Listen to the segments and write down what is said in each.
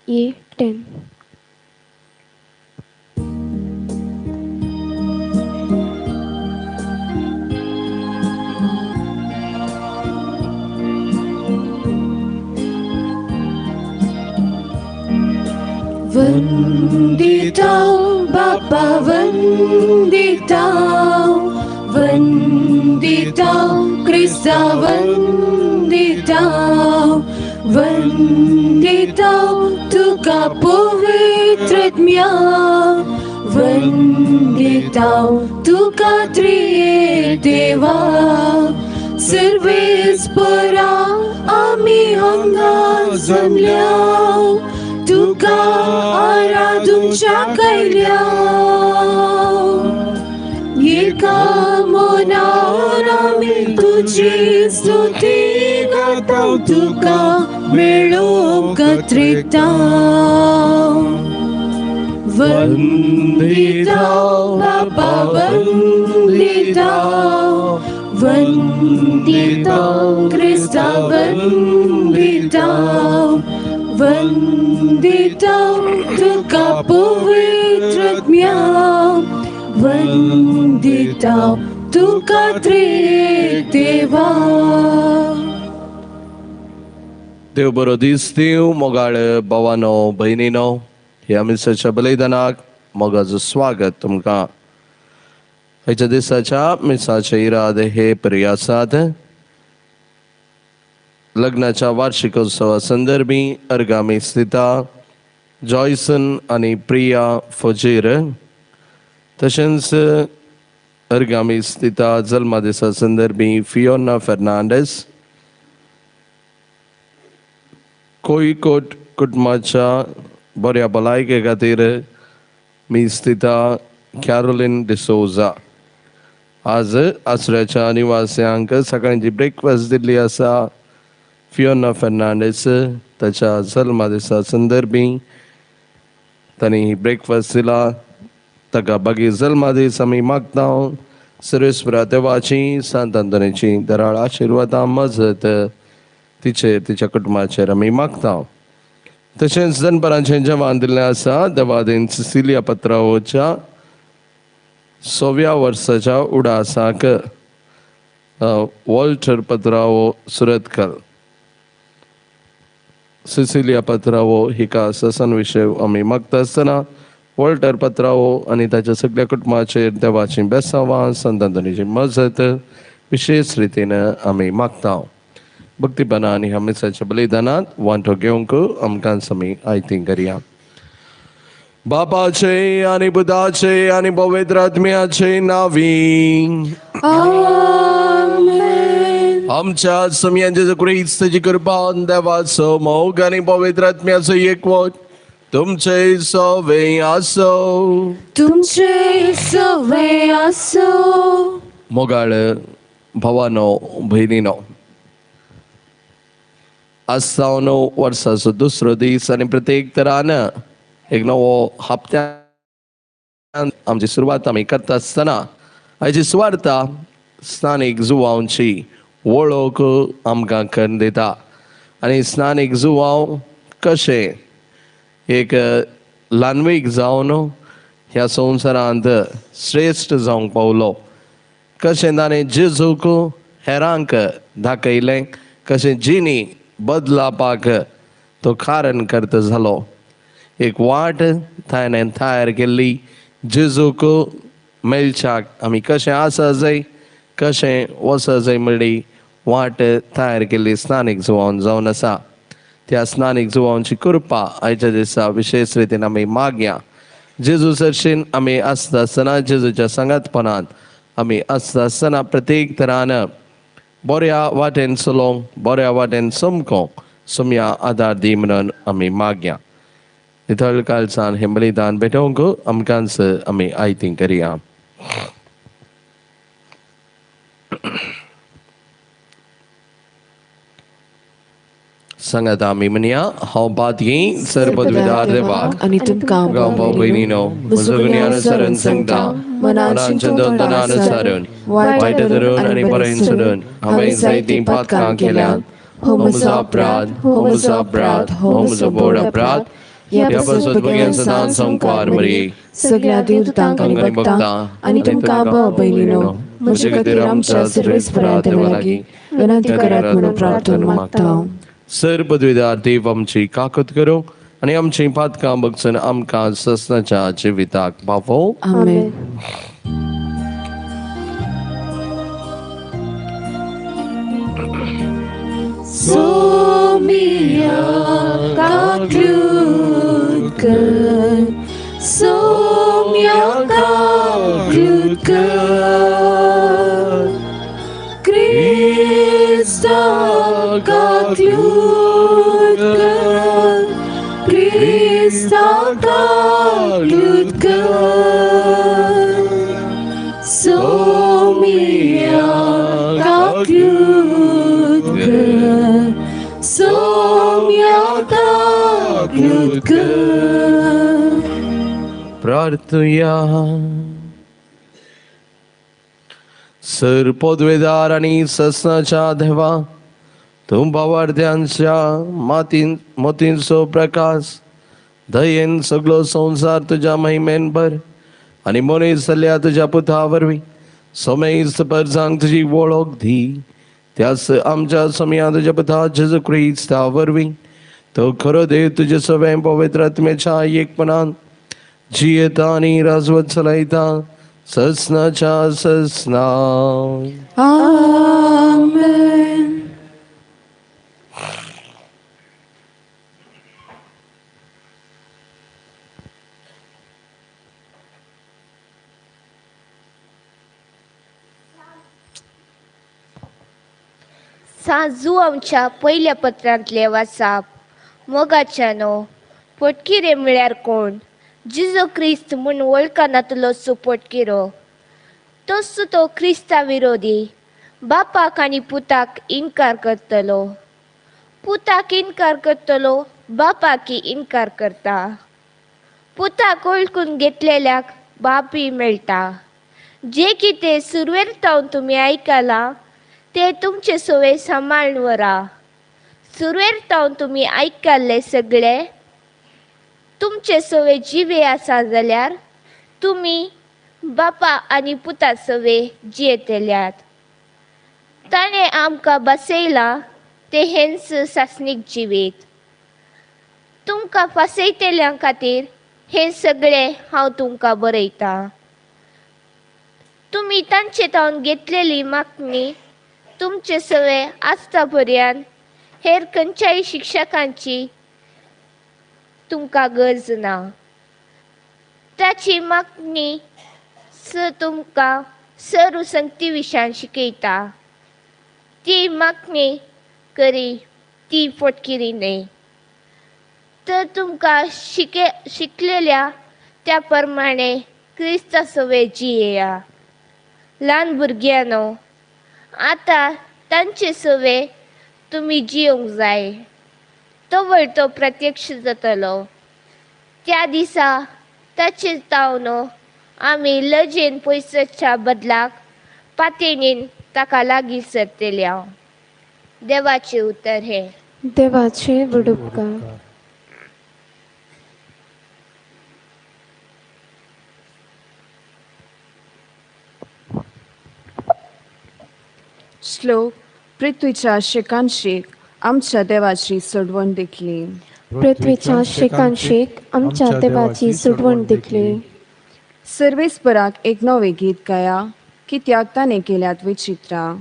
A10. Vandita Bapa Vandita, Vandita Krista Vandita, Vandita तुका पवित्रत्म्या, वंदिता तुका त्रिये देवा, सर्वेस्परा आमी हांगा जमल्या, तुका आराधूंच्या कैल्या, एका मनान आमी तुजी स्तुती गाता, तुका मेळोवंक त्रिता. वंदिता बापा वंदिता, वंदिता क्रिस्ता वंदिता, वंदिता तुका पवित्रत्म्या, वंदिता तुका त्रिएक देवा. देव बरो दीस दिवं मोगाळ भावानो भयणीनो, ह्या मिसाच्या बलिदानाक मोगाचो स्वागत तुमकां. आयच्या दिसाच्या मिसाचे इरादे हे परी आसात. लग्नाच्या वार्षिकोत्सवा संदर्भी अर्गामी स्थिता जॉयसन आनी प्रिया फजीर, तशेंच अर्गामी स्थिता जल्मदिसा संदर्भी फियोना फेर्नांडीस, कोयकोट कुटुंबाच्या बऱ्या भलायके खातीर मिस्तिता कॅरोलीन डिसोजा. आज आसऱ्याच्या निवास्यांक सकाळची ब्रेकफास्ट दिल्ली आसा फियोना फेर्नांडीस ताच्या जल्मदिसा संदर्भी तांणी ब्रेकफास्ट दिला. ताका बागी जल्मदीस आमी मागता. सर्वेस्परा देवाची सांत आंतोनीची दराळ आशिर्वादां मजत तिचेर तिच्या कुटुंबाचेर आमी मागता. तशेंच दनपारांचें जेवण दिल्लें आसा देवादीन सिसिलिया पत्रावोच्या 100व्या वर्साच्या उडासाक वॉल्टर पत्रावो सुरतकल, सिसिलिया पत्रावो हिका ससन विशय आमी मागता आसतना वॉल्टर पत्रावो आनी ताच्या सगळ्या कुटुंबाचेर देवाची बेसांवां संत आंतोनीची मजत विशेष रितीन आमी मागता. भक्तीपणा आनी ह्या मिसाच्या बलिदानांत वांटो घेवंक आमकां आमी आयती करया. बापाचे आनी पुताचे आनी पवित्र आत्म्याचे नांवी आमेन. आमच्या स्वामी जेजू क्रिस्ताची कृपा, देवाचो मोग आनी पवित्र आत्म्याचो एकवट तुमचे सवे आसो, तुमचे सवे आसो. मोगाळ भावानो भयणीनो, आज जावन वर्साचो दुसरो दीस आनी प्रत्येक तरान एक नवो हप्त्यान आमची सुरवात आमी करता आसतना आयची सुवार्ता स्थानीक जुवांची वळख आमकां करून दिता. आनी स्थानीक जुवांव कशें एक ल्हानवीक जावन ह्या संवसारांत श्रेश्ठ जावंक पावलो, कशें ताणें जेजूक हेरांक दाखयलें, कशें जिणी बदलापाक तो कारण करता जालो. एक वाट ताणें तयार केल्ली जेजूक मेळच्याक आमी कशें आसा जाय कशें वचो जाय म्हणली वाट तयार केल्ली स्थानीक जुवान जावन आसा. त्या स्थानीक जुवांची कृपा आयच्या दिसा विशेष रितीन आमी मागया. जेजू सरशीन आमी आसता आसतना जेजूच्या सांगातपणांत आमी आसता आसतना प्रत्येक तरान बऱ्या वाटेन चलोवंक बऱ्या वाटेन चमकोंक सोम्या आदार दी म्हणून आमी मागया. नितळ कालसान हें बलिदान भेटोवंक आमकांच आमी आयती करया. सांगात आमी म्हणया, हांव पातकी सर्वपदवीदार देवाक आनी तुमकां भाव भयणीनो म्हजो गुन्यांवानुसारून सांगता, मनान चिंतून तनानुसारून वायट धरून आनी बरें सोडून हांवें जायतीं पातकां केल्यांत. हो म्हजो अपराध, हो म्हजो अपराध, हो म्हजो व्हड अपराध. ह्या पासत भुरग्यां सदांच संवकार मरी सगळ्या देवतांक आनी भक्तांक आनी तुमकां भाव भयणीनो म्हजे खातीर आमच्या सर्वेस्परा देवा लागीं विनंती करात म्हणून प्रार्थना मागता. सर पदवीदार देव आमची काकत करूं आनी आमची पातकां बगसून आमकां ससनाच्या जिविताक पावो. आमेन. सोमिया काकलूत कर, सोमिया काकलूत कर, क्रिस्ता काकलूत कर, क्रिस्ता काकलूत कर, सोमिया काकलूत कर, सोमिया काकलूत कर. प्रार्थुया. सर पदवेदार आनी ससनाच्या देवा, तूं भावार्थ्यांच्या मातीन मोतींचो प्रकाश दयेन सगलो संवसार तुज्या महिमेन भर आनी मनीस जाल्ल्या तुज्या पुता वरवीं समेस्त परजांक तुजी वळख दी. त्याच आमच्या समया तुज्या पुता जेजू क्रिस्ता वरवीं तो खरो देव तुजे सगळें पवित्र आत्म्याच्या एकपणान जियेता आनी राजवत चलयता ससनाच्या ससना. आमेन. साजू आमच्या पयल्या पत्रांतले वाचाप. मोगाच्यानो, पोटकिरे म्हळ्यार कोण? जेजू क्रिस्त म्हूण वळखनातलो सो पोटकिरो, तसो तो क्रिस्ता विरोधी बापाक आनी पुताक इनकार करतलो, पुताक इनकार करतलो बापाकी इनकार करता. पुताक वळखून घेतलेल्याक बापूय मेळटा. जे कितें सुरवेर तावन तुमी आयकलां ते तुमचे सवय सांबाळून व्हरा. सुरवेर तावन तुमी आयकल्ले सगळे तुमचे सवय जिवे आसा जाल्यार तुमी बापा आनी पुता सवय जियेतल्यात. ताणें आमकां बसयलां तें हेंच सासणीक जिवीत. तुमकां फसयतल्यां खातीर हें सगळें हांव तुमकां बरयतां. तुमी तांचे तावन घेतलेली मागणी तुमचे सवय आसता पर्यंत हेर खंयच्याय शिक्षकांची तुमकां गरज ना. ताची मागणी स तुमकां सर्व संगती विशयान शिकयता. ती मागणी करी ती फोटकिरी न्हय, तर तुमकां शिकलेल्या त्या प्रमाणे क्रिस्ता सवय जियेया. ल्हान भुरग्यांनो, आतां तांचे सवय तुमी जियोंक जाय. तो तो प्रत्यक्ष जातलो त्या दिसा ताचे तावनो आमी लजेन पयसच्या बदलाक पातेणीन ताका लागीं सरतल्या. देवाचें उतर हें. देवाचे व्हड उपकार. श्लोक. पृथ्वीच्या शेकानशेक आमच्या देवाची सोडवण देखली. पृथ्वीच्या शेकानशेक आमच्या देवाची सोडवण देखली. सर्वेस्पराक एक नवें गीत गाया, कित्याक ताणें केल्यात विचित्रां.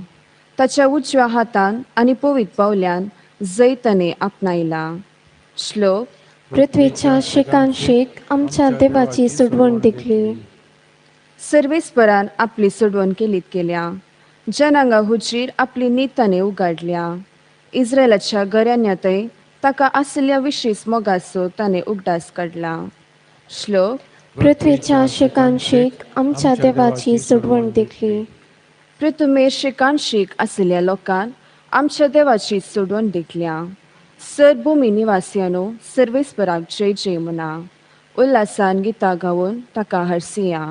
ताच्या उजव्या हातान आनी पवित्र पावल्यान जैत ताणें आपणायला. श्लोक. पृथ्वीच्या शेकानशेक आमच्या देवाची सोडवण देखली. सर्वेस्परान आपली सोडवण केलीत केल्या, जनांगा हुजीर आपली नीत ताणें उगाडल्या. इस्रायलाच्या घराण्यांतय ताका आशिल्ल्या विशेश मोगाचो ताणें उगडास काडला. श्लोक. पृथ्वीच्या शेकानशेक आमच्या देवाची सोडवण देखली. पृथ्वीर शेकानशेक आशिल्ल्या लोकान आमच्या देवाची सोडवण देखल्या. सर भूमी निवासियानो सर्वेस्पराक जय जय म्हणा. उल्हासान गितां गावन ताका हरसिया.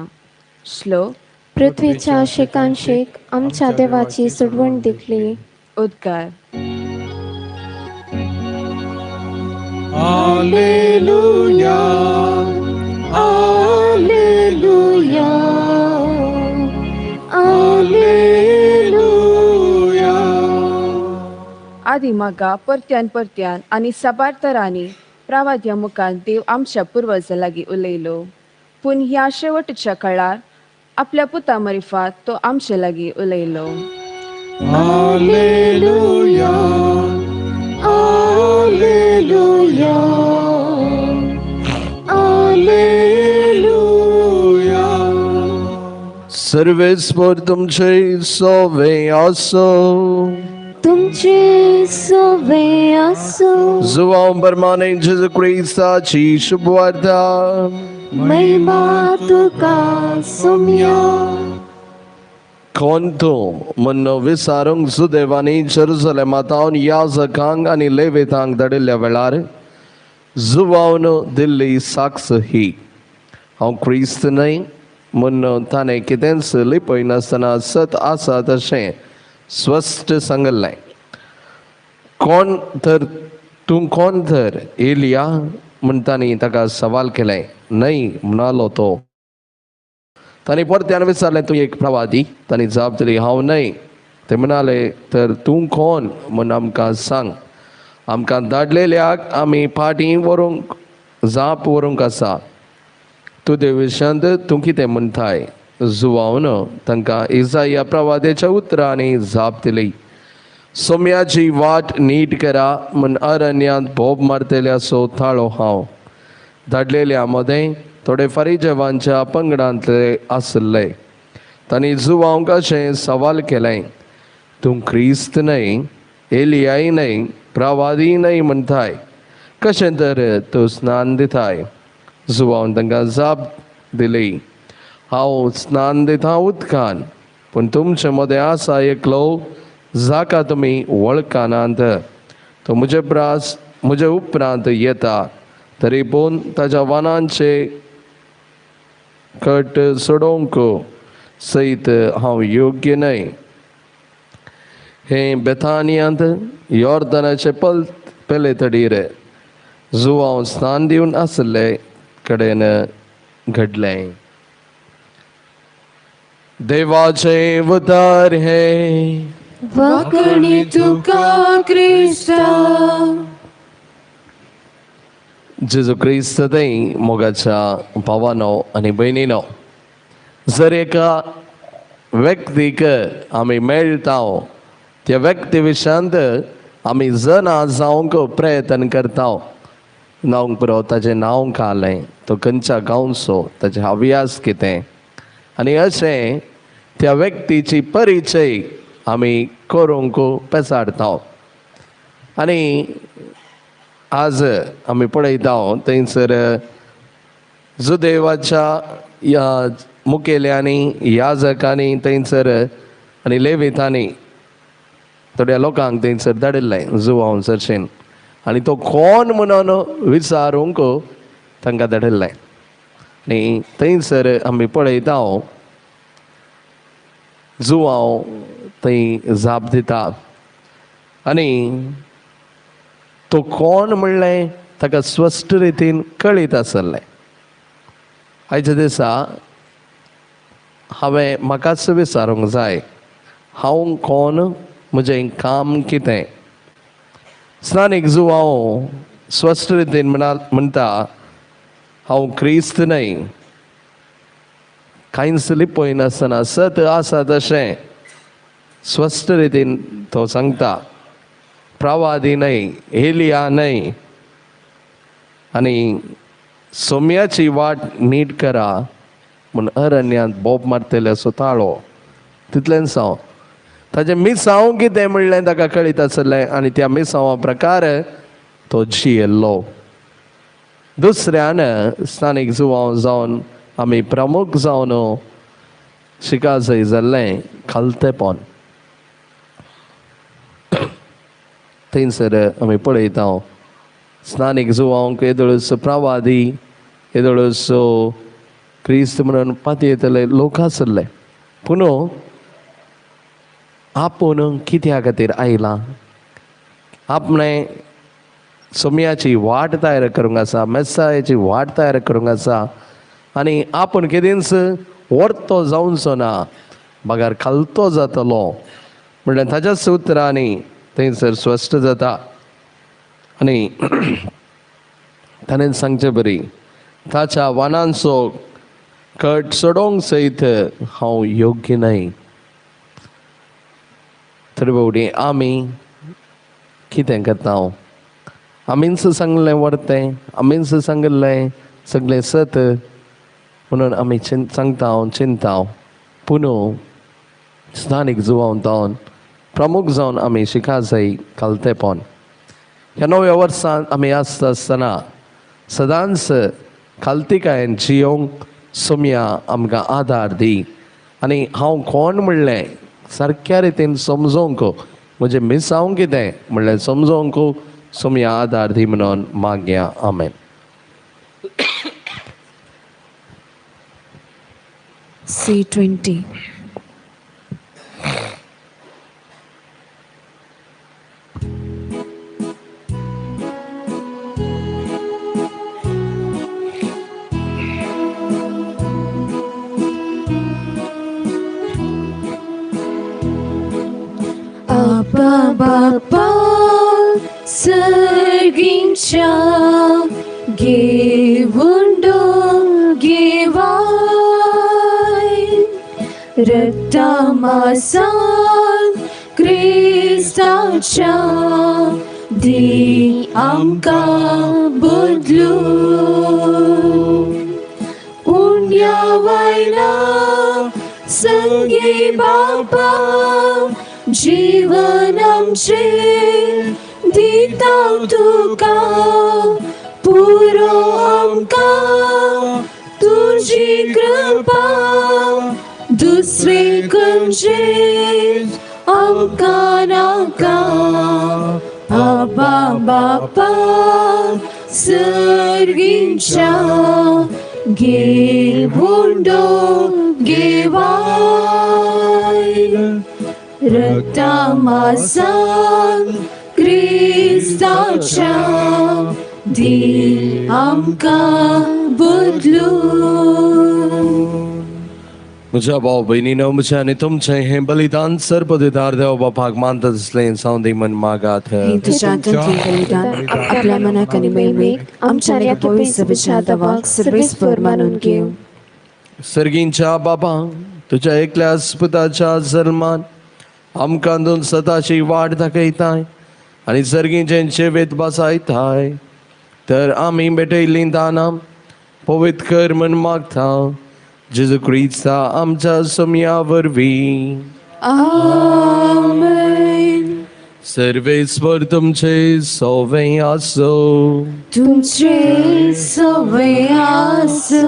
श्लोक. पृथ्वीच्या शेकानशेक आमच्या देवाची सोडवण देखली. उद्गार. Alleluia, alleluia, alleluia. आदी मागा परत्यान परत्यान आनी साबार तरांनी प्रावाद्या मुखार देव आमच्या पुर्वजां लागीं उलयलो, पूण ह्या शेवटच्या काळार आपल्या पुता मारिफात तो आमचे लागीं उलयलो. Alleluia, alleluia, alleluia. सर्वेस्पर तुमचे सोवे आसो. तुमचे सोवे आसो. जुवांव परमाने जेजू क्रिस्ताची शुभवार्ता. महिमा तुका सोम्या. कोण तूं म्हण विचारूंक जुदेवांनी जेरुजलेमांत याजकांक आनी लेवितांक धाडिल्ल्या वेळार जुवावन दिल्ली साक्ष ही, हांव क्रिस्त न्हय म्हण ताणें कितेंच लिपयनासतना सत आसा तशें स्पश्ट सांगल्लें. कोण तर तूं कोण तर एलिया म्हण तांणी ताका सवाल केलें. न्हय म्हणालो तो. तांणी परत्यान विचारलें, तूं एक प्रवादी? तांणी जाप दिली, हांव न्हय. ते म्हणाले, तर तूं कोण म्हण आमकां सांग, आमकां धाडलेल्याक आमी फाटीं व्हरूंक जाप व्हरूंक आसा. तुजे विशयांत तूं कितें म्हणटाय? जुवावन तांकां इजाया प्रवाद्याच्या उतरांनी जाप दिली, सोम्याची वाट नीट करा म्हण अरण्यांत बोब मारतल्याचो ताळो हांव. धाडलेल्या मदें थोडे फारीजेवांच्या पंगडांतले आशिल्ले. तांणी जुवांक अशें सवाल केलें, तूं क्रिस्त न्हय, एलियाय न्हय, प्रवादी न्हय म्हणटाय, कशें तर तूं स्नान दिताय? जुवान तांकां जाप दिली, हांव स्नान दिता उदकान, पूण तुमचे मदें आसा एकलो जाका तुमी वळखनात. तो म्हजे प्रास म्हजे उपरांत येता, तरी पूण ताच्या वानांचे कट सोडोवंक सयत हांव योग्य न्हय. हें बेथानियांत यॉर्दनाचे पल पेले तडीर जुवांव स्नान दिवन आशिल्ले कडेन घडलें. देवाचें उतार हें. वाकणी तुका क्रिस्ता. जेजू क्रिस्त थंय मोगाच्या भावानो आनी भयणीनो, जर एका व्यक्तीक आमी मेळटा त्या व्यक्ती विशयांत आमी जना जावंक प्रयत्न करता. नांव पुरो ताजें नांव कालें, तो खंयच्या गांवचो, ताजें अभ्यास कितें, आनी अशें त्या व्यक्तीची परिचय आमी करूंक पेसाडटा. आनी आज आमी पळयता थंयसर जुदेवाच्या ह्या मुखेल्यांनी याजकांनी थंयसर आनी लेवितांनी थोड्या लोकांक थंयसर धाडिल्लें जुवांव सरशेन, आनी तो कोण म्हणून विचारूंक तांकां धाडिल्लें. आनी थंयसर आमी पळयता जुवांव थंय जाप दिता आनी तो कोण म्हणलें ताका स्पश्ट रितीन कळीत आसलें. आयच्या दिसा हांवें म्हाकाच विचारूंक जाय, हांव कोण, म्हजें काम कितें? स्नानीक जुवांव स्पश्ट रितीन म्हणटा, हांव क्रिस्त न्हय. कांयच लिपयनासतना सत आसा तशें स्पश्ट रितीन तो सांगता. प्रवादी न्हय, एलिया न्हय, आनी सोम्याची वाट नीट करा म्हूण अरण्यांत बोब मारतले असो ताळो. तितलेंच हांव ताजें मिसांव कितें म्हणलें ताका कळीत आसलें आनी त्या मिसांवा प्रकार तो जियेल्लो. दुसऱ्यान स्थानीक जुवांव जावन आमी प्रमुख जावन शिकासय जाल्लें खालतेपण. थंयसर आमी पळयता स्नानीक जुवांक येदोळसो प्रवादी येदोळसो क्रिस्त म्हणून पातयेतले लोक आसले पूण आपूण कित्या खातीर आयला आपणें सोम्याची वाट तयार करूंक आसा मेसायाची वाट तयार करूंक आसा आनी आपूण केदींच वर्तो जावचो ना बगर खालतो जातलो म्हणल्यार ताज्याच उतरांनी थंयसर स्पश्ट जाता आनी ताणें सांगचें बरी ताच्या वानांचो कट सोडोवंक सयत हांव योग्य न्हय. थोडे फावटी आमी कितें करता आमीच सांगलें वरतें आमीच सांगिल्लें सगळें सत म्हणून आमी सांगता चिंता पूण स्थानीक जुवावन जावन प्रमुख जावन आमी शिका जाय खालतेपण. ह्या नव्या वर्सांत आमी आसता आसतना सदांच खालतिकायेन जियोंक सोम्या आमकां आदार दी आनी हांव कोण म्हणलें सारक्या रितीन समजोवंक म्हजें मिसांव कितें म्हणलें समजोवंक सोम्या आदार दी म्हणून मागया. आमेन. C20. Abba Baba सर्गिंच्या घेवंडो घेवाय रक्तमासान क्रिस्ताच्या दी आमकां बदलून उण्या वयला संगी बापा जीवन आमचें दिता तुका पुरो आमकां तुजी कृपा दुसरे खंयचे आमकां नाका. आबा बापा सर्गींच्या घेवंडो घेवाय रक्तमासान क्रिस्ताच्या दी आमकां बदलून. म्हज्या भाव भयणीनो म्हजें आनी तुमचें हें बलिदान सर्पदिदार देव बापाक मानता दिसलें जावं दी म्हण मागात. तुज्या हातांतलें बलिदान आपल्या मनाक आनी महिमेक आमच्या आनी पवित्र सभेच्या देवाक सर्वेस्पर मानून घेवं. सर्गींच्या बाबा तुज्या एकल्या पुताच्या जल्मान आमकां दोन सदाची वाट दाखयताय आनी सर्गींचें जिवीत बसायताय तर आमी भेटयल्लीं दानां पवित्र कर म्हण मागता जेजू क्रिस्ता आमच्या सोम्या वरवीं. आमेन. सर्वेस्पर तुमचे सोवे आसो तुमचे सोवे आसो.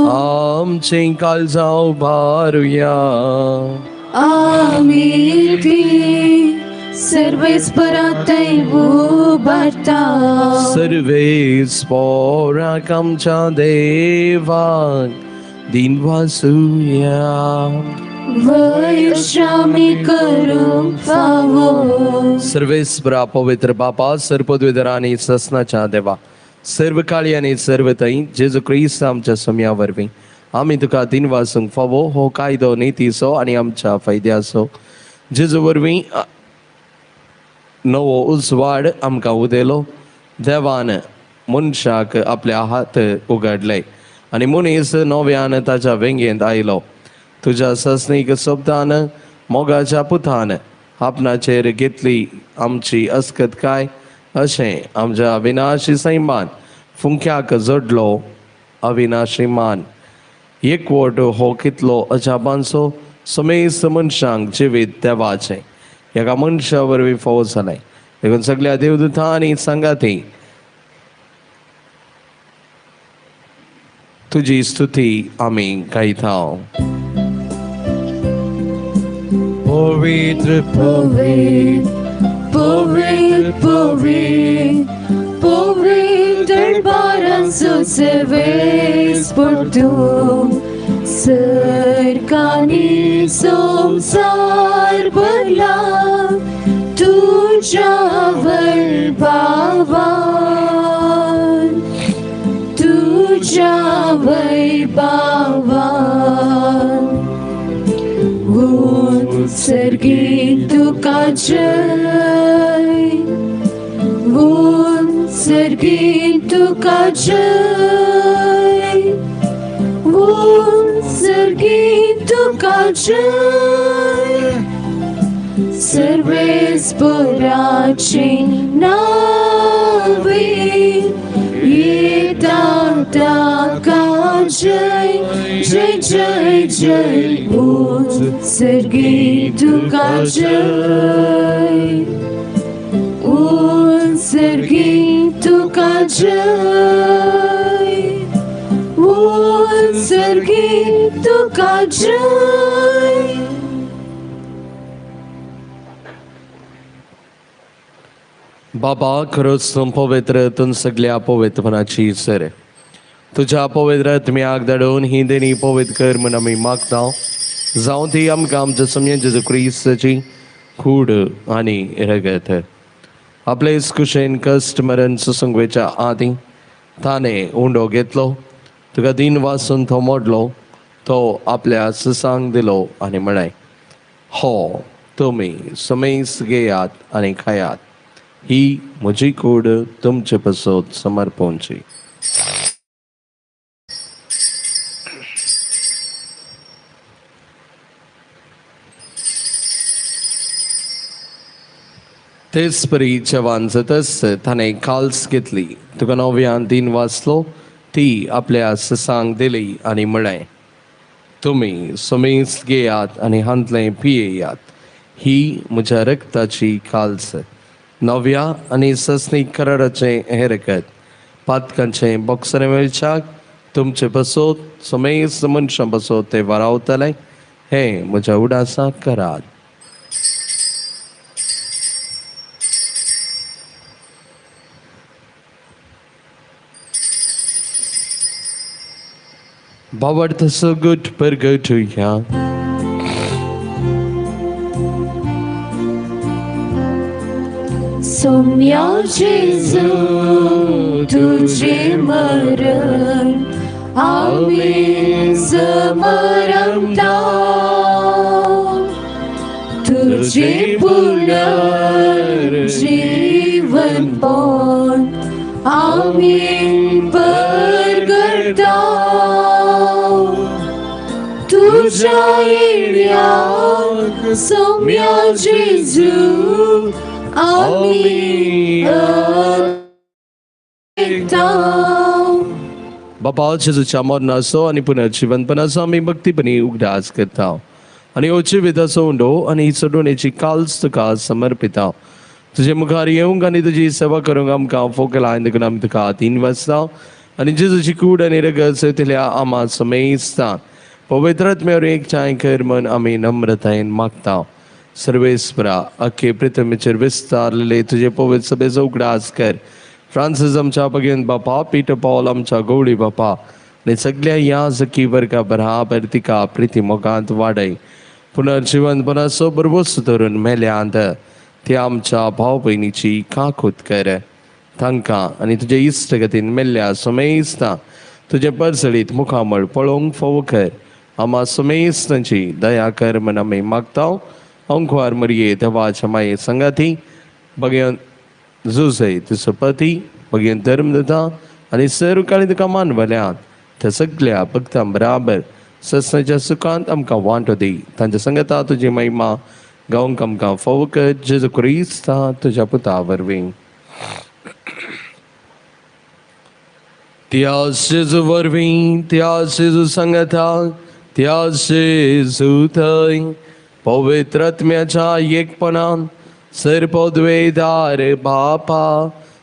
आमचें काळजां उबारुया आमी ती सर्वेस्परा थंय उबारता. सर्वेस्पराक आमच्या देवाक दिन वासुया. वैश्रामी करूंक फावो. सर्वेस्परा पवित्र बापा सर्पद्विधर आनी ससनाच्या देवा सर्व काळी आनी सर्व थंय जेजू क्रिस्त आमच्या सोम्या वरवीं आमी तुका दिन वासूंक फावो हो कायदो नितीचो आनी आमच्या फायद्याचो जेजू वरवीं नवो उजवाड आमकां उदेलो. देवान मनशाक आपल्या हात उगडले आनी मनीस नव्यान ताच्या वेंगेंत आयलो. तुज्या सस्नीक सोबतान मोगाच्या पुतान आपणाचेर घेतली आमची अस्कत काय अशें आमच्या अविनाशी सैमान फुंक्याक जोडलो अविनाशी मान. एकवट हो कितलो अजापांचो समेस्त मनशांक जिवीत देवाचें एका मनशा वरवीं फावो जालें. देखून सगळ्या देवदूतांनी सांगाती तुजी स्तुती आमी गायता. पवित्र पवित्र पवित्र पवित्र पवित्र बारांचो सर्वेस पडतूं सरकानी संवसार भरला तुज्या वैभवान तुज्या वैभवान उत्सर्गी तुका जय उत्सर्गी तुका जय उत्सर्गी तुका जय सर्वेस्पराचे नावे येता ताका जय जय जय जय उत्सर्गी तुका जय उत्सर्गी तुका जय उत्सर्गी तुका जय. बाबा खरोच तूं पवित्र तूं सगल्या पवित्रपणाची सर तुज्या पवित्र आत्म्याक धाडून ही देणी पवित्र कर म्हूण आमी मागता. जावं ती आमकां आमच्या सम्या जेजू क्रिस्ताची कूड आनी रगत. आपले कुशेन कश्ट मरण सुसंगवेच्या आदीं ताणें उंडो घेतलो, तुका दिन वासून तो मोडलो, तो आपल्या ससांक दिलो आनी म्हळें, हो तुमी समेस घेयात आनी खायात, ही म्हजी कूड तुमचे पासत समर्पणची. तेच परी जेवण जातच ताणें काल्स घेतली, तुका नव्यान दिन वाचलो, ती आपल्या ससांक दिली आनी म्हळें, तुमी समेस घेयात आनी हांतलें पियेयात, ही म्हज्या रक्ताची काल्स, नव्या आनी ससनी कराराचें हें रगत, पातकांचें बोक्सरें मेळच्याक तुमचे पासत समेस्त मनशां पासत तें वारावतलें, हें म्हज्या उडासाक करात. भावार्थ सगट परगटुया. सोम्या जेजू तुझे मरण आमी समरता, तुझे पुनर्जीवन पण आमी परगटा, तुझ्या येण्याक सोम्या जेजू आमी अपेक्षा. बाबा जेजूच्या मरणाचो आनी पुनर्जीवनपणाचो आमी भक्तीपणी उगडास करता आनी हो जिविताचो उंडो आनी चडवणेची काल्स तुका समर्पिता. तुजे मुखार येवंक आनी तुजी सेवा करूंक आमकां फोकला देखून आमी तुका तीन वाजता आनी जेजूची कूड आनी रगत सयतल्या आमा समेस्ता पवित्र आत्म्यावर एक चाय कर म्हूण आमी नम्रतायेन मागता. सर्वेस्परा अख्खे पृथ्वीचेर विस्तारलेले तुजे पवित्र सभेचो उगडास कर. फ्रांसीस आमच्या बगेन बापा, पीटर पॉल आमच्या गवळी बापा आनी सगल्या ह्या जकी वर्गा बराबर तिका प्रिती मोगांत वाडय. पुनर्जीवनपणाचो बरबोस धरून मेल्यांत ते आमच्या भाव भयणीची काकूत कर. तांकां आनी तुजे इश्टगतीन मेल्ल्या समेस्ता तुजें परजळीत मुखामळ पळोवंक फावो कर. आमा समेस्तांची दया कर म्हूण आमी मागता. अंकुआर मरिये देवाच्या माये संगाती बगेन जुजय तुजो पती बगेन धर्म दिता आनी सर्व काळी तुका मानवल्यात त्या सगल्या भक्तां बराबर सस्नाच्या सुखांत आमकां वांटो दी. तांच्या संगता तुजी महिमा गावंक आमकां फावो कर. जेजू क्रिस्ता तुज्या पुता वरवीं. त्या जेजू वरवीं, त्या जेजू संगता, त्या जेजू थंय पवित्र आत्म्याच्या एकपणान सर्वद्वेदार बापा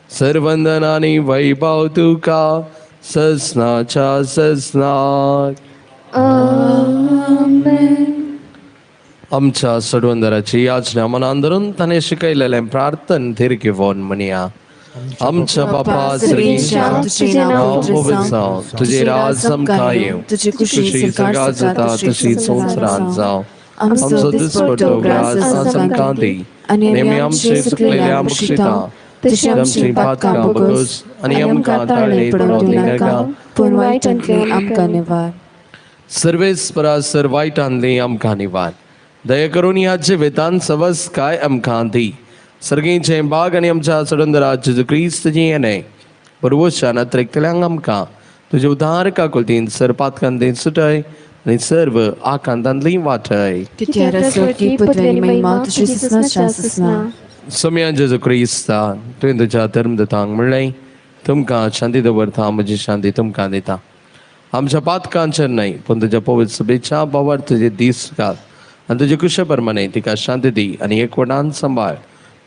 सर्वंदन आनी वैभव तुका ससनाच्या ससनाक. आमेन. आमच्या सडवंदराची याचना मनान धरून ताणें शिकयलेलें प्रार्थन थीर घेवन म्हणया. आमच्या बापा सर्गीच्या, तुझें नांव नांव जावं, तुजें राज आमकां येवं, तुजी तुजी सरकार जाता तशी संवसारांत जावं. आमचो दिसपट्टो ग्रास आज आमकां दी आनी आमी आमचे चुकलेल्या बक्षिता तशी आमची पातकां बगस आनी आमकां ताळणे पडोवंक दिनाका, पूण वायटांतल्यान आमकां निवार. सर्वेस्परा सर वायटांतली आमकां निवार. दया करून ह्या जिवितांत सवस काय आमकां दी. सर्गींचे बाग आनी आमच्या सडंदरा जेजू क्रिस्त येणे बरवशान अत्रेकतल्यांक आमकां तुजे उदार काकुलतीन सर पातकांती सुटय आनी सर्व आकांतांतली वाटय. कित्याक आसो की पुतळ्यानी महिमा तुजी ससनाच्या ससना. सोम्या जेजू क्रिस्ता, तुवें तुज्या धर्मदतांक म्हणलें, तुमकां शांती दवरता, म्हजी शांती तुमकां दिता. आमच्या पातकांचेर न्हय पूण तुज्या पवित्र सभेच्या बाबार तुजे दीस घाल आनी तुजे कुशे प्रमाणे तिका शांती दी आनी एकवटान सांबाळ.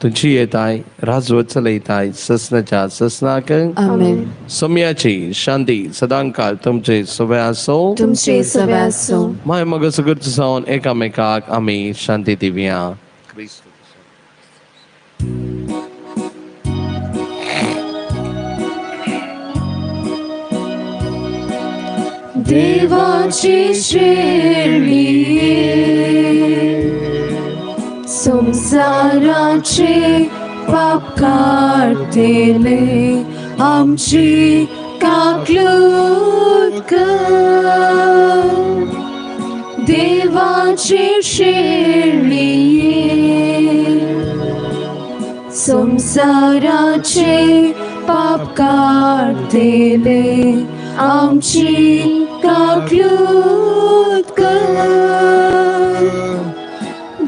तुजी येताय राजवत चलयताय ससनाच्या ससनाक. आमेन. सोम्याची शांती सदांकाळ तुमचे सगळे आसो. तुमचे सगळे आसो. माय मग सगळं जावन एकामेकाक आमी शांती दिवया. देवाची शेळी संसाराचे पाप काडटले आमची काकलूत कर. देवाची शेळी संसाराचे पाप काडटले आमची काकलूत कर.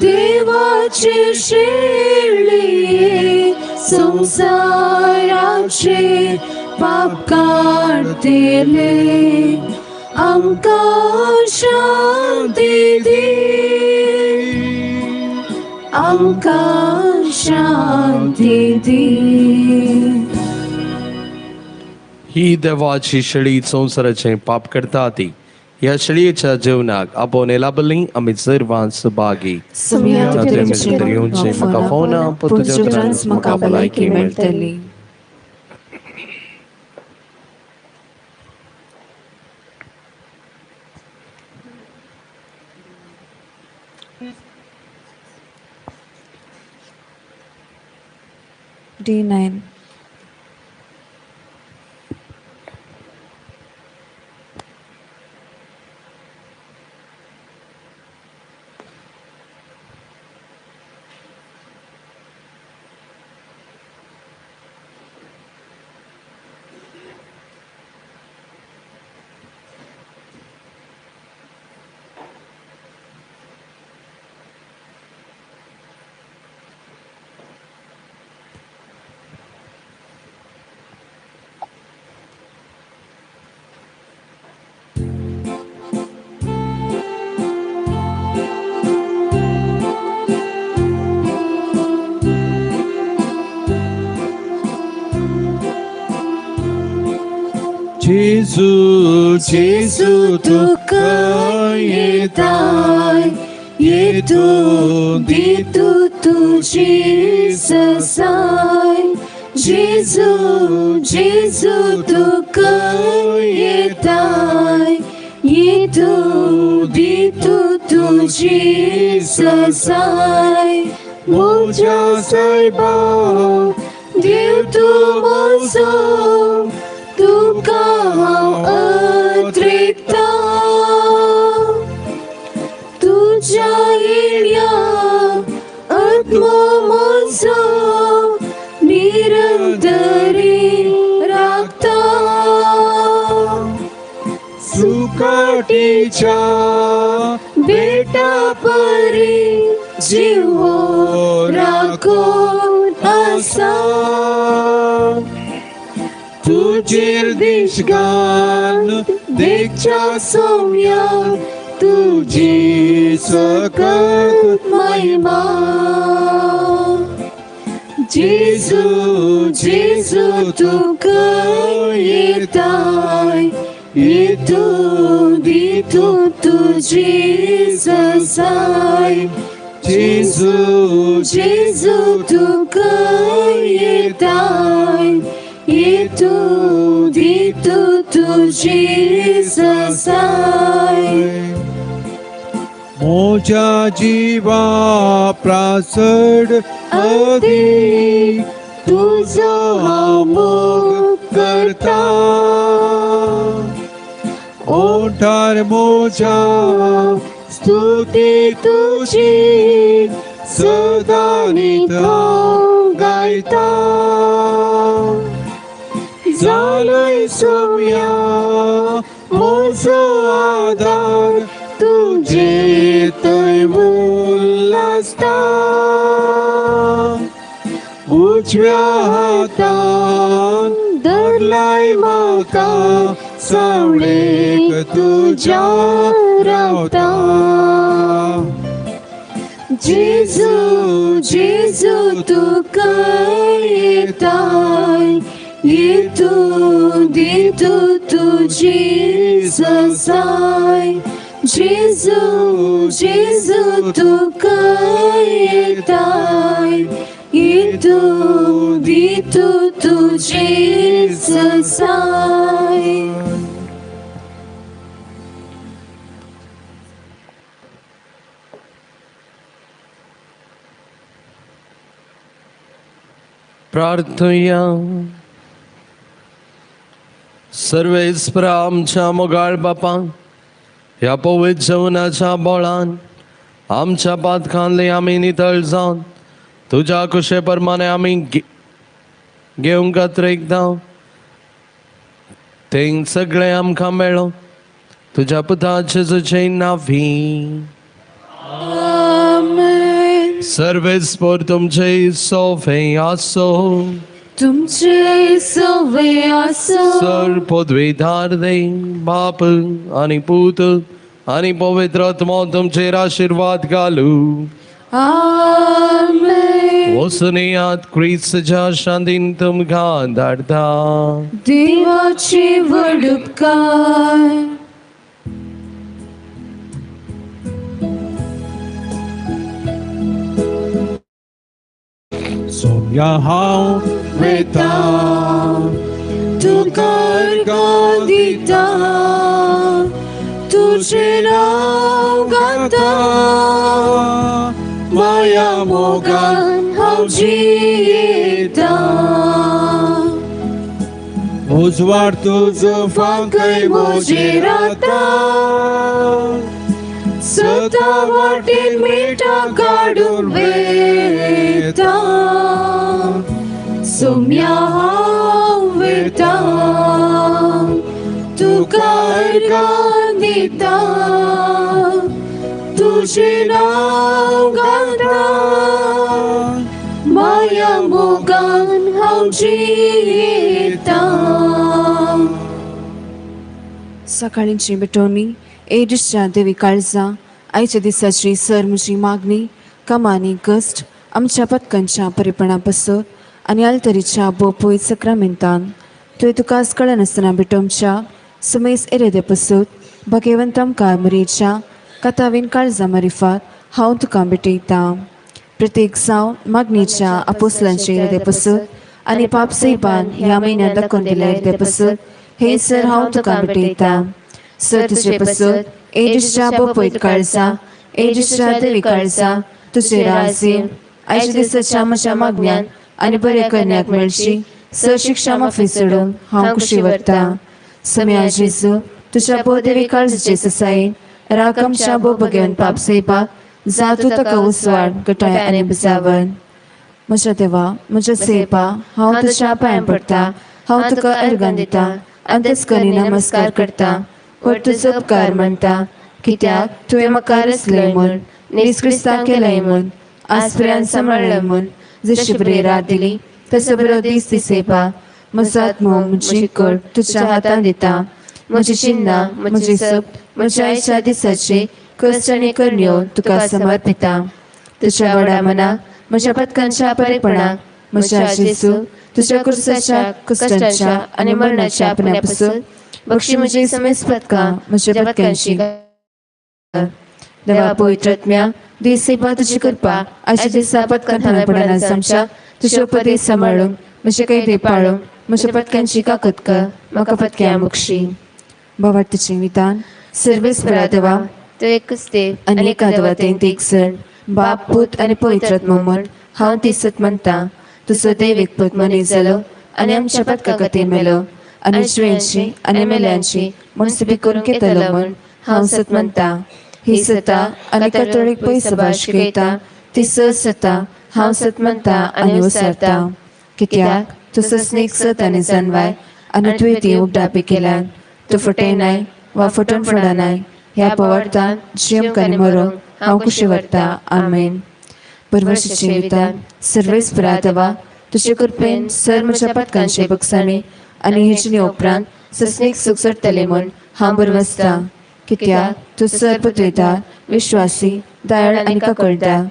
देवाची शेळी संसाराचे पाप काडटले आमकां शांती दी, आमकां शांती दी. ही देवाची शेळी संवसाराचें पाप करता ती ह्या शेळयेच्या जेवणाक आपोवन लाभली आमी सर्वां सुभागी. सोम्या तुजें येवचें म्हाका फावना, पूण तुज्या तुज्या उपरांत म्हाका भलायकी मेळटली. D9. Gesù, Gesù, तुका येताय, येतू दितू तुजी ससाय. जेजू, जेजू, तुका येताय, येतू दितू तुजी ससाय. म्हज्या सायबा, देव तूं म्हजो, तुका हांव अत्रेकता. तुज्या येण्या आत्मो म्हजो निरंतरी राखता. सुकाटीच्या बेटा परी जीव राखून आसा. तुजेर दिशगान देखच्या सोम्या तुजी सकत महिमा. जेजू, जेजू, तुका येताय, येतू दी दी तुजी ससाय जेजू जेजू तुका येताय येतू दी तुजी ससाय मोजा जीवा प्रासड अदी तुझो हांव मोग करता ओंठार मोजा स्तुती तुजी सदा नित गायता जालोय सोम्या मोजो आदार तुझे थंय उल्लासता उजव्या हातान धरलाय म्हाका सावळेक तुज्या रावता जेजू जेजू तुका येताय येतू दी तुजी ससाय जेजू जेजू तुका येताय येतू दी तुजी ससाय. प्रार्थुया. सर्वेस्परा आमच्या मोगाळ बापा ह्या पवित्र जेवणाच्या बोळान आमच्या पातकांतले आमी नितळ जावन तुज्या कुशे प्रमाणे आमी घेवंक एकदां तें सगळें आमकां मेळो तुज्या पुताचे तुजे नावी. सर्वेस्पर तुमचे सोफे आसो तुमचे सोवे आसो. सर पदवीधार दे बाप आनी पूत आनी पवित्र आत्मो तुमचेर आशिर्वाद घालू. आमेन. वसुनियात क्रिस्तच्या शांतीन तुमकां धाडटा. देवाचे व्हड उपकार. सोम्या हांव वेता तुका अर्गां दिता तुजें नांव गाता माया मोगान हांव जियेता उजवाड तुजो फांकय म्हजेर आतां सदा वाटेन मिठा काडून वेता सोम्या हांव वेता तुका अर्गां दिता तुजें नांव गाता माया मोगान हांव जियेता. सकाळींची भेटवणी एडिसच्या देवी काळजा आयच्या दिसाची सर म्हजी मागणी कामांनी कश्ट आमच्या पथकांच्या परेपणा पासत आनी आलतरीच्या बोपोय सक्रामेंतान तुवें तुकाच कळनासतना भेटोवच्या सुमेस एरेदे पासत भगेवंत आमकां मरेच्या कथावीन काळजा मारिफात हांव तुका भेटयतां. प्रत्येक जावं मागणीच्या आपोसलांचे एरेदे पासत आनी पाप सैबान ह्या म्हयन्यांत दाखोवन दिल्या एरेदे पासत हे सर हांव तुका भेटयतां. सर तुजे पासत एडिसच्या बोपयत काळजा एडिसच्या देवी काळजा तुजे राज येवन आयच्या दिसाच्या म्हज्या मागण्यान आनी बऱ्या करण्याक मेळची सर शिक्षा माफी सोडून हांव खुशी व्हरतां. सम्या जेजू तुज्या बोदेवी काळजाचे ससायेन राग आमच्या बोब घेवन पाप सैबाक जा तूं ताका उसवाड गटाय आनी बुजावन. म्हज्या देवा म्हज्या सेपा हांव तुज्या पांयां पडटा हांव तुका अर्गां दिता अंतस्करी नमस्कार करता व्हड तुजो उपकार मानता कित्याक तुवें म्हाका रचलय म्हूण नीज क्रिस्तांव केलय म्हूण आज पर्यंत सांबाळ्ळें म्हूण जशी बरी रात दिली तसो बरो दीस दिसेपा. म्हजो आत्मो म्हजी कळ तुज्या हातान दिता म्हजी चिन्नां म्हजी सप म्हज्या आयच्या दिसाची कश्ट आनी करण्यो तुका समर्पिता. तुज्या व्हडा मनाक म्हज्या पथकांच्या बरेपणाक म्हज्या जेजू तुज्या कुर्साच्या कश्टांच्या आनी मरणाच्या आपण्या पासून बक्षी म्हजी समेस्त पदकां म्हज्या पदकांची देवा पवित्रात्म्या दीस तुजी कृपा आयच्या दिसा पदकां थांबे पडना आमच्या तुजे उपदेश सांबाळूंक म्हजे कैदे पाळूंक म्हज्या पदकांची काकत कर म्हाका पदक्या बक्षी. भावार्थीचें विधान. सर्वेस्परा देवा तो एकच देव आनी एका देवातेंत एक सण बाप पूत आनी पवित्रात्मो म्हूण हांव ती सत मानता. तुजो देव एक पूत मनीस जालो आनी आमच्या पदका खातीर मेलो आनी जिव्यांची आनी मेल्यांची मनसुबी करूंक येतलो म्हूण हांव सत मानता. ही सता आनी कथोळीक पयसभा शिकयता ती स सता हांव सत मानता आनी विसरता. कित्याक तूं सस्नीक सत आनी जानवाय आनी तुवें ती उगडापी केल्यान तूं फटयनाय वा फटोवन फडनाय. ह्या पवार्थान जिवंक आनी मरोंक हांव खुशी व्हरता. आमेन. परमेश्वराचें विधान. सर्वेस्परा देवा तुजे कृपेन सर म्हज्या पदकांचे बक्षांनी आनी हेजणी उपरांत सस्नीक सूख सोडटलें म्हूण हांव बरवसता. कित्याक तूं सर पत्रेदार विश्वासी दयाळ आनी काकळदार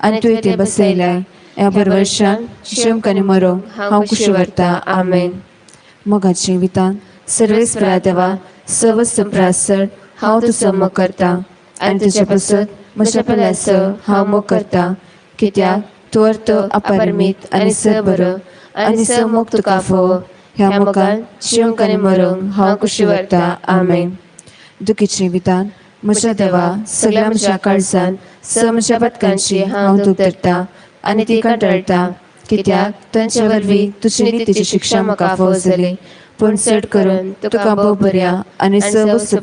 आनी तुवें तें बसयलाय. ह्या बरवर्शान जिवंक आनी मरोंक हांव खुशी व्हरता. आमेन. मोगाचें विधान. सर्वेस्परा देवा सवसंप्रासर हांव तुजो मोग करता आनी तुजे पासत म्हज्या पल्यास हांव मोग करता. कित्याक तूं अर्थ अपरिमीत आनी स बरो आनी स मोग तुका फावो. ह्या मोगान जिवंक आनी मरोंक हांव खुशी व्हरता. आमेन. दुखीचें विधान. म्हज्या देवा सगळ्या म्हज्या काळजान स म्हज्या पदकांची हांव दूख धरता आनी ती कंटाळटा. कित्याक तांचे वरवीं तुजी नितीची शिक्षा म्हाका फावो जाली. पूण चड करून तुका भोव बऱ्या आनी स वस्तू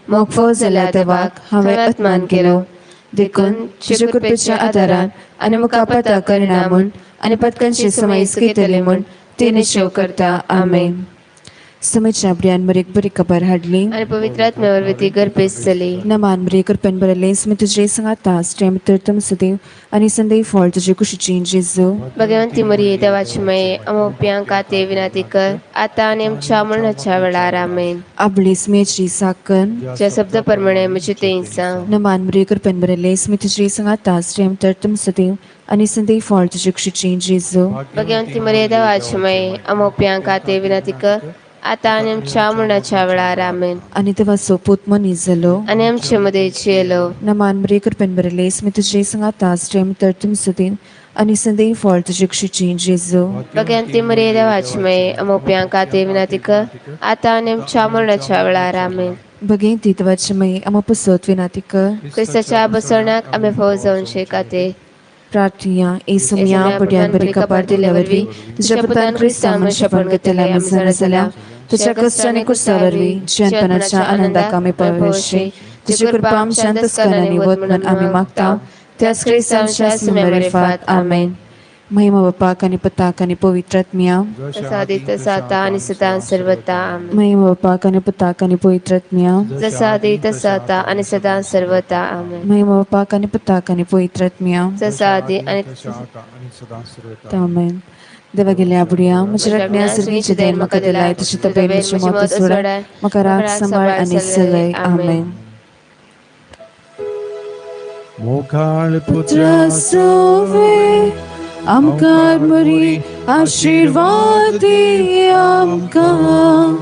मोग फावो जाल्या देवाक हांवें अपमान केलो. देखून तुज्या कृपेच्या आदारान आनी म्हाका पता करिना म्हूण आनी पदकांची समयस घेतली म्हूण ती निश्चय करता. आमेन. समयच्या ब्रियान मरेक बरी खबर हाडली आनी पवित्र आत्म्या वरवीं ती गर्भेस्त जाली. नमान मरे कृपेन बरयलें स्मी तुजे सांगाता स्ट्रेम तर तुम सदैव आनी संदेव फळ तुजे कुशीची जेजू. भगवंती मरिये देवाची माये आमोप्यांक ते विनंती कर आतां आनी आमच्या मरणाच्या वेळार. आमेन. आपली स्मेची साकर ज्या शब्द प्रमाणे म्हजी तें सांग. नमान मरे कृपेन बरयलें स्मी तुजे सांगाता स्ट्रेम तर तुम सदैव आनी संदेव फळ तुजे कुशीची जेजू. भगवंती मरिये देवाची माये आमोप्यांक ते विनंती कर आतां आनी आमच्या मरणाच्या वेळार. आमेन. आनी देवाचो पूत मनीस जालो आनी आमचे मदें जियेलो. नमान मरे कृपेन बरयलें स्मी तुजे सांगाता स्ट्रेम तर तुम सदैव आनी संदेव फळ तुजे कुशीची जेजू. भगवंती मरिये देवाची माये आमोप्यांक ते विनंती कर आतां आनी आमच्या मरणाच्या वेळार. आमेन. भगवंती देवाची माये आमा पसत विनंती कर. क्रिस्ताच्या बसवण्याक आमी फावो जावन शिकाते. प्रार्थना. येसुम्या बड्यान बरी कपार दिल्या वरवीं तुज्या पुतान क्रिस्ता मनशापण घेतल्या आमी जाणा जाल्या तुज्या कश्ट आनी कुर्सा वरवीं जियेतपणाच्या आनंदाक आमी पावशी. तुजी कृपा आमच्या अंतस्करणांनी वत म्हणून आमी मागता. त्याच क्रिस्ता आमच्या सुमेरेफात. आमेन. महिमा बापाक आनी पुताक आनी पवित्र आत्म्या. जसा आदी तसा आता आनी सदां सर्वता. आमेन. महिमा बापाक आनी पुताक आनी पवित्र आत्म्या. जसा आदी तसा आता आनी सदां सर्वता. आमेन. महिमा बापाक आनी पुताक आनी पवित्र आत्म्या. जसा आदी आनी आमेन. देवा गेल्या बुडया म्हज्या राखण्या सर्गीचे देन म्हाका दिलाय तुजी तबेन म्हजी मत सोडाय म्हाका राग सांबाळ आनी चलय. आमेन. मोगाळ पुत्रा सोवे आमकां मरी आशिर्वाद दी आमकां.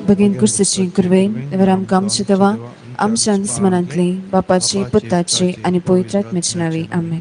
भगीन कुर्साची कुरवेन देवर आमकां आमच्या देवा आमच्या मनांतली बापाची पुताची आनी पवित्र आत्म्याची नांवी. आमेन.